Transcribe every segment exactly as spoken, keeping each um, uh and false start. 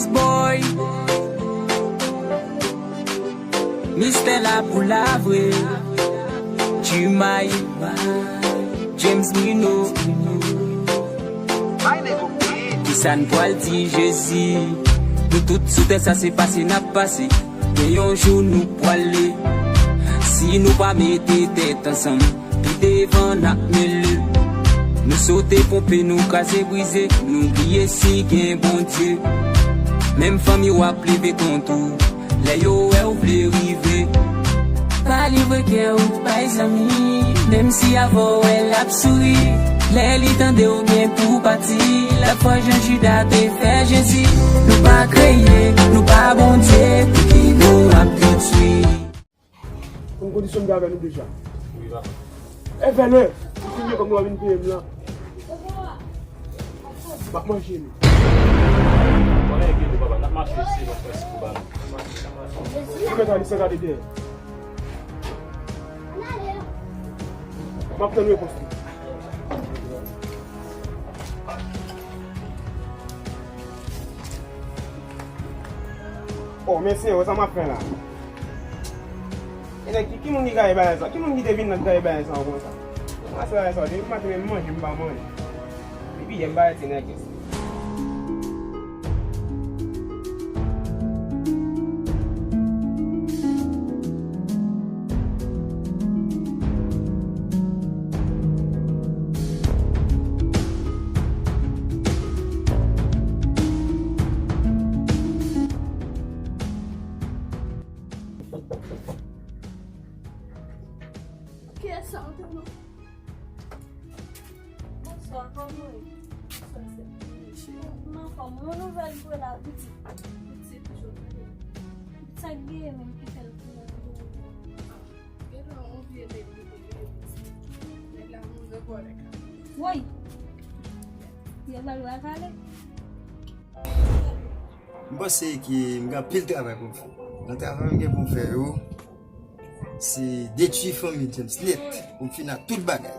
Boy, mistè la pou la vre. Jumay, James Bruno. Kisa n pral di Jezi? Nou tout sou tè sa, se pase n ap pase. Gen yon jou nou pwale. Si nou pa mete tèt ansanm, pi devan n ap mele. Nou sote ponpe, nou kraze brize, nou bliye si gen Bondye. Menm fanmi w ap leve kont ou, lè yo wè w vle rive. Pa livre kè w bay zanmi, menm si avè w wè l ap souri. Lè li tande w gen pou pati, l ap fè jan Jida te fè Jezi. Nou pa kreye, nou pa Bondye, pou ki nou ap detwi? Konn kondisyon m gen avè nou deja. Wi, papa. E vèlè, ou fini kòm nou ap vin peye m la. M ap manje nou. Bon, enkyete w, papa, n ap mache, se lòt fwa si pou ba nou. Ou mèt ale san gade dèyè. M ap tann repons li. Oh, mesye, wè sa m ap fè la. E nèg ki, ki moun ki gaye bagay sa? Ki moun ki te vin nan gaye bagay sa konsa? Mwen se bagay sa, depi maten menm manje m pa manje. Depi yè m pa rete nèg. Kiyès sa w te pran? Bonswa, kòman w ye? Bonswa, sè. M anfòm. Yon nouvèl pou w la, pitit. Pitit, jodi. Sa k genyen menm ki fè l pou w? Gen yon vye nèg li te veye pitit. Nèg la mouri ankò nèg la. Woy! Yo ba l rakale. M panse ke m gen anpil travay pou m fè. Nan travay m gen pou m fè yo, se detwi fanmi James nèt, pou m fin ak tout bagay.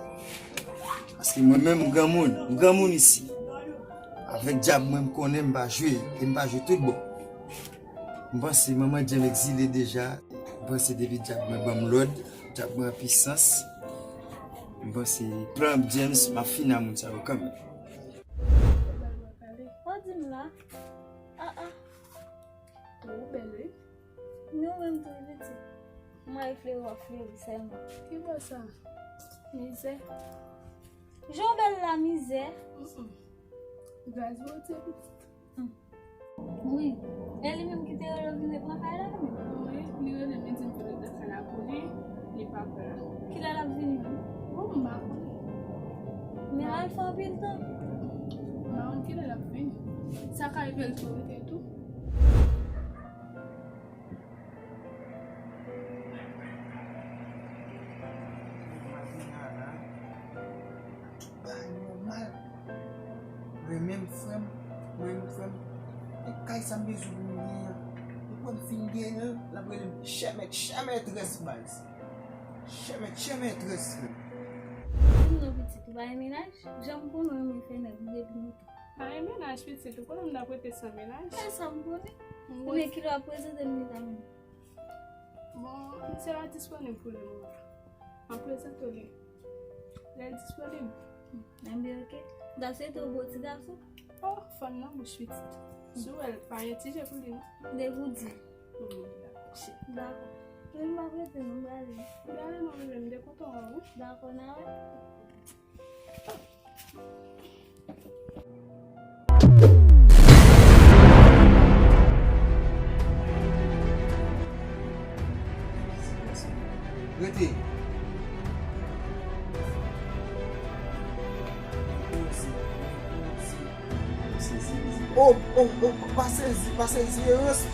Paske mwen menm, m granmoun, m granmoun isi. Avèk dyab mwen, m konnen m pa jwe, e m pa jwe tout bon. M panse manman James egzile deja. M panse depi dyab mwen ban m lòd, dyab mwen an pisans. M panse plan James, m ap fin ak moun sa yo kanmenm. Ou di m la? Ah, ah. Ou bèl, wi. Men ou menm tou, wi, pitit. Mwen fleri, w ap fleri sèlman. Ki bò sa? Mizè. Jan w bèl la, mizè. Mm-mm. Gras Bondye, pitit. Wi. E li menm ki te rele w vin repran kay la, wi. Wi, li rele m, li di m pou l ret nan kay la pou li, li pa kwè la. Kilè l ap vini menm? Bon, m pa konnen. Men la, l fè anpil tan. M pa konn kilè l ap vini. Sa ka rive l tou rete tou. Bagay nòmal. Mwen menm frè m, mwen menm frè m. E kay sa m bezwen pou m genyen an. Depi m fin genyen l, l ap rele m chè mèt, chè mètrès baz. Chè mèt, chè mètrès frè m. Di m non pitit, ou pa gen mennaj? Jan m konnen w renmen fè nèg, ou depi lontan. Pa gen mennaj pitit, ou konnen m t ap rete san mennaj. E sa m konnen. Ou gen kilè w ap prezante m deja menm. Bon, misye pa disponib pou le moman. M ap prezante w li. Lè l disponib. Enben, oke. M ta swete w bon ti gason. Oh, fann nan bouch pitit. Si w wè l, pa gen ti je pou li, non. Depi w di. Hmm, dakò, cheri. Dakò. Men m ap rete non, m prale. M prale non, men m te kontan wè w, wi. Dakò, n a wè. Rete. Oh, oh, oh, pa sezi, pa sezi, Erans.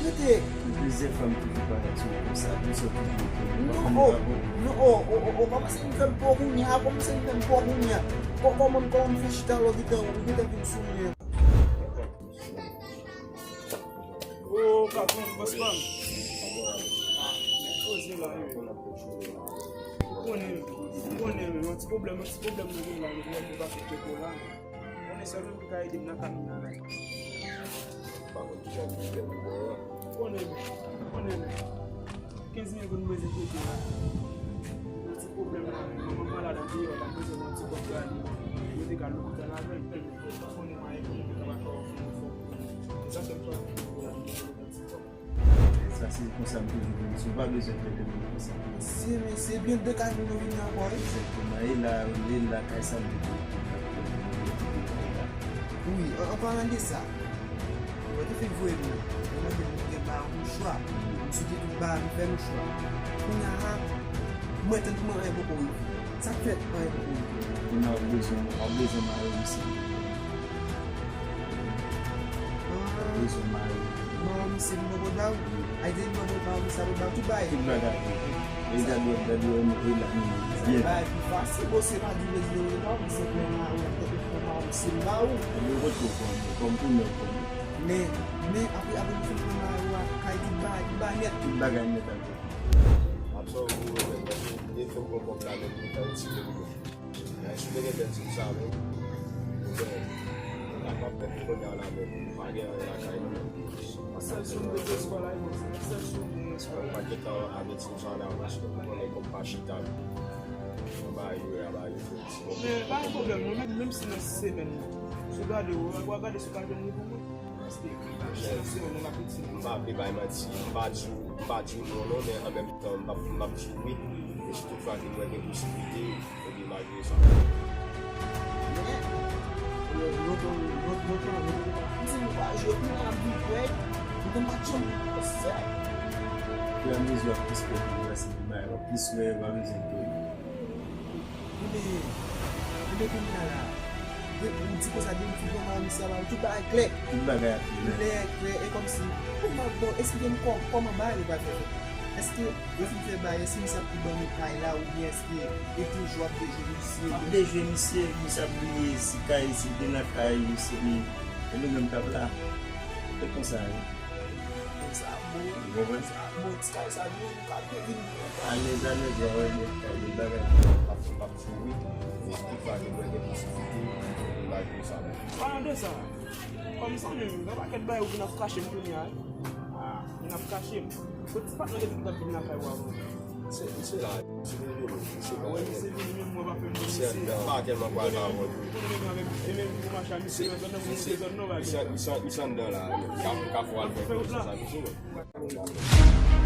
Rete. Gen plizyè fanm ki vin patat sou mwen konsa, m sot toujou rete. Non, oh, non, oh, oh, oh, oh, kòmanse vin fè m pè kounye a, kòmanse vin fè m pè kounye a. Kò-, kòman, kòman m fè chita lò gentan, ou gentan vin sou mwen. Oh, patwon, bòs pa m. Ah, men poze la, wi. Ou konnen, ou konnen, men, yon ti pwoblèm, yon ti pwoblèm nou gen la, nou gen pou pa fè kèk la. Ou konnen sèl moun ki ka ede m nan kamin nan la. Pou nou bezwen trete la. Yon ti pwoblèm la, manman m malad andeyò, l ap bezwen yon ti kòb pou ale. Yo te ka lopital avè l, pou konnen mwen, pou mwen kapab fè yon fè yon fè. Sa se yon pwoblèm pou la, yon ti kòb. Sa se konsa m toujou di, si w pa bezwen trete moun konsa. Se, se byen de kay nou vini ankò, wi. Egzakteman. E la, e la, kay sa m te di w. Wi, an, an palan de sa, mwen te fèk voye m nan. Mwen mande m pou te ba yon mouchwa. M soti tout ba, m fè mouchwa. Kounye a, mwen tann pou mwen anyen poko rive. Sa k fèt anyen poko rive. Kounye a w bezwen, w ap bezwen mayo misye. W ap bezwen mayo. Mayo misye m poko ba w. Ay, de m poko ba w, misye ap ba w tout bagay. Tout bagay. E gade, gade, gade, e la, byen. Bagay pi fasil, bon, se pa di vle di yo ba w, se pran mayo, tankou pran mayo misye m ba w. Yo pot ko kòm, kòm pou mwen kòm. Men, men, apre, apre nou fin pran mayo a, kay tout bagay, tout bagay nèt. Tout bagay nèt avè. Apre sa, ou, ou, ou, e fè m pran kòb la, men, pou ta retire li. Men, si w te gen tèt, di m sa, men, ou, ou, ou kapab fè kounye a la, men, pa gen anyen lakay, non. Sèl sou m te eskwal la, sèl sou m te eskwal la. Pa gen tan avèti m sa la, paske ou konnen kòm pa chita. Anba yo, anba yo, fè ti. Men, pa gen pwoblèm, non, menm, menm si nan semèn, si w gade, w, w a gade si w ka jwenn li pou mwen. Paske, si nan semèn, nan apeti. M pa vle bay manti, m pa di w, m pa di w non, non, men an menm tan, m p ap, m p ap di w wi. E si toutfwa ke mwen gen posiblite, ebyen, malgre sa. Men, yo, yo, yo, yo, yo, yo, m di nou pa jwe, kounye a m vin kwè, m konn pa t janm panse. Ofiramezu w ap plis kwè, plis wè, w ap plis wè, w ap bezwen kwè. Ebyen, ebyen kounye a la, de, ou di konsa, de m fin pran mayo misye a ba w, tout bagay klè. Tout bagay ap klè. Klè, klè, e kòmsi, kòman, bon, eksplike m kò-, kòman bagay yo pral fè fèt. Èske yo fin fè bagay, èske misye ap tou ban nou kay la, oubyen èske e toujou ap dejwe misye? Ap dejwe misye, misye ap bliye si kay, si l te nan kay, misye, e nou menm k ap la. Se konsa, wi. Bon, sa bon. Ou konprann? Sa bon, ti kay sa nou, nou ka byen vin. Alèz, alèz, w a wè nèt kay, de bagay. P ap, p ap fou, wi. Tout fwa ke mwen gen posiblite, m bagay sa bon. Palan de sa, kòm sa menm, gen pakèt bagay ou vin ap kache m kounye a, wi. Ah, vin ap kache m. Kot ti patnè de tout ap vin lakay ou avan? Se, se la, se vini, se pa. Misye vini menm, mwen pa fè m. Misye anndan, pa tèlman pral pa vòt. Misye, misye, misye, misye anndan la. Ka, ka fò al fè kòb sa, misye.